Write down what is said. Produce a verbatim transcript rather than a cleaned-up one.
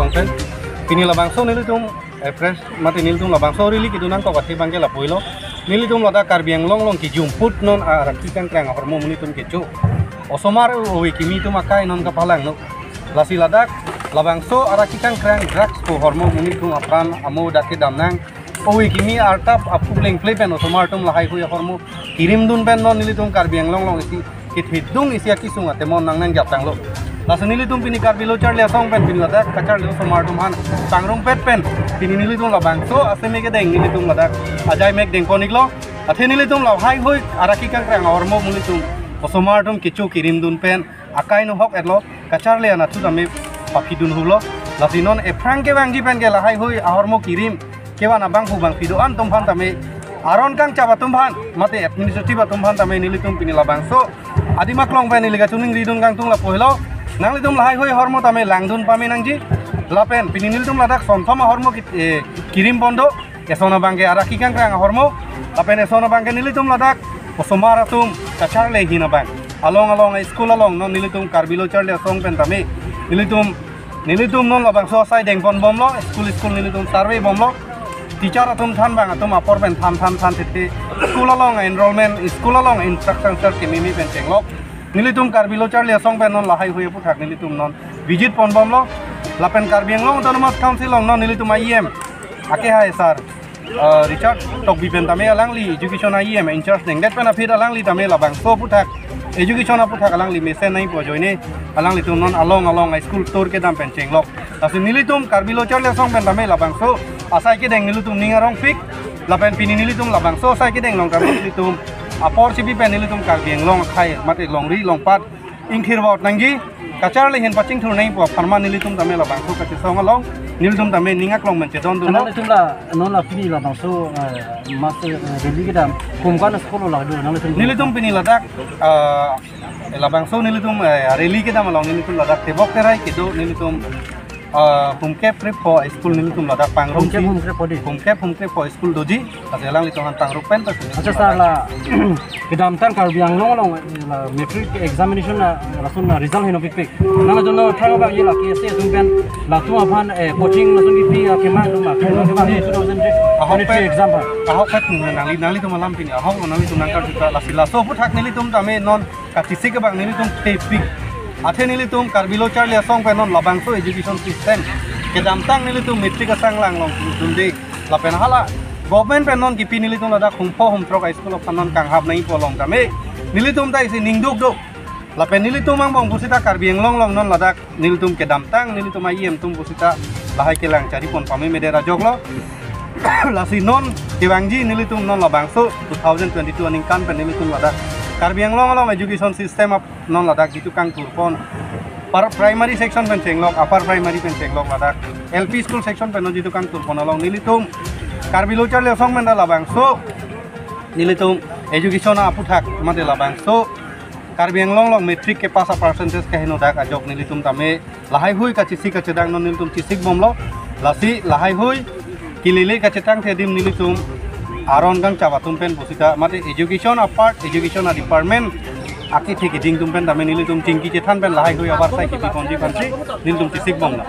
Pen pini labangso nelitum, eh, press mate nelitum labangso rally kedo nangkok athe abangke lapu helo. Nelitum ladak Karbi Anglong along kejumput non arakhi kangkrang ahormu nelitum kecho. Osomar ove kimi atum akai non kapalangno. Lasi ladak labangso arakhi kangkrang drugs pu ahormu nelitum apran amo dak kedam nang. Ove kimi artap aphu plengple pen osomar atum lahai hui ahormu kirimdun pen non nelitum Karbi Anglong along isi kethedung isi akisung atemon nangnangjap tanglo. Laso nelitum pini Karbi Lo Charli Asong pen pini ladak kacharli osomar atum aphan pangrungpet pen pini nelitum labangso aseme kedeng nelitum ladak ajai mek dengpon-iklo. Athe nelitum lahai hui arakhi kangkrang ahormu nelitum osomar atum kecho kirimdun pen akai no hok etlo, kacharli anatthu tame paphidun hulo. Lasi non ephrang kevangji pen ke lahai hui ahormu kirim kevan abangphu bangphi do-an atum aphan tame, aron kangchap atum aphan mate administrative atum aphan tame nelitum pini labangso adim aklong pen neli kachiningridun kangtung lapu helo. Nanglitum lahai hui ahormu tame langdun pame nangji. Lapen pini nelitum ladak sonthom ahormu ki-, eh, kirim pon do. Eson abangke arakhi kangkrang ahormu. Lapen eson abangke nelitum ladak osomar atum kacharli ahin abang. Along along school along non nelitum Karbi Lo Charli Asong pen tame nelitum, nelitum non labangso asai dengpon bomlo, school school nelitum survey bomlo. Teacher atum than abang atum apor pen than than than tete school along enrollment, school along infrastructure kememe pen chenglok. Nelitum Karbi Lo Charli Asong pen non lahai hui aphuthak nelitum non visit pon bomlo. Lapen Karbi Anglong Autonomous Council along non nelitum E M akehai sir, uh, Richard Tokbi pen tame alangli education E M in charge nengdet pen aphi alangli tame labangso aphuthak, education aphuthak alangli mesen nangpo ajoine alanglitum non along along school tour kedam pen chenglok. Lasi nelitum Karbi Lo Charli Asong pen tame labangso asai kedeng nelitum ning arongpik. Lapen pini nelitum labangso asai kedeng along tame nelitum apor chipi pen nelitum Karbi Anglong akhai mate longri longpat ingthir vaut nangji, kacharli ahin pachingthur nangpo apharman nelitum tame labangso kachesong along nelitum tame ning aklong pen chedondunlo. Nanglitum la non la pini labangso, eh, mass, eh, rally kedam kum ko-an school lo la do nanglitum? Nelitum pini ladak, eh, labangso nelitum, eh, rally kedam along nelitum ladak tebok terai kedo nelitum, eh, humkep krepho school nelitum ladak pangrum. Humkep si humkep pho di? Humkep humkrepho school doji. Lasi alanglitum aphan pangrum pen ta. Accha sir, la kedamtang Karbi Anglong along, eh, la matric examination la lason la result henopikpik. Nanglitum non thrang abang ye la K S A atum pen latum aphan, eh, coaching lason kipi, ah, kemang atum, ah, kemang atum two thousand twenty-three exam aphan. Ahok pen nangli, nanglitum alam pini ahok nanglitum nangkarjuta, lasi laso aphuthak nelitum tame non kachesik abang nelitum thepik. Athe nelitum Karbi Lo Charli Asong pen non labangso education system kedamtang nelitum matric asanglang along dunde. Lapen hala government pen non kipi nelitum ladak humpho humthrok a school aphan non kanghap nangpo along tame nelitum ta isi ning dukduk. Lapen nelitum angbong pusita Karbi Anglong along non ladak nelitum kedamtang nelitum E M atum pusita lahai kelang chari pon pame medet ajoklo. Lasi non kevangji nelitum non labangso two thousand twenty-two aningkan pen nelitum ladak Karbi Anglong along education system ap non ladak jitu kangthur pon, par primary section pen chenglok, upper primary pen chenglok, ladak L P school section pen non jitu kangthur pon along nelitum Karbi Lo Charli Asong pen ta labangso nelitum education aphuthak mate labangso Karbi Anglong along matric kepass a percentage kaheno dak ajok nelitum tame lahai hui kachesik kachedang non nelitum chesik bomlo. Lasi lahai hui kelele kachetangthe adim nelitum aron kangchap atum pen pusita mate education apart, education a department akethe keding atum pen tame nelitum chingki chethan pen lahai hui avarsai kipi ponji aphansi nelitum chesik bomlo.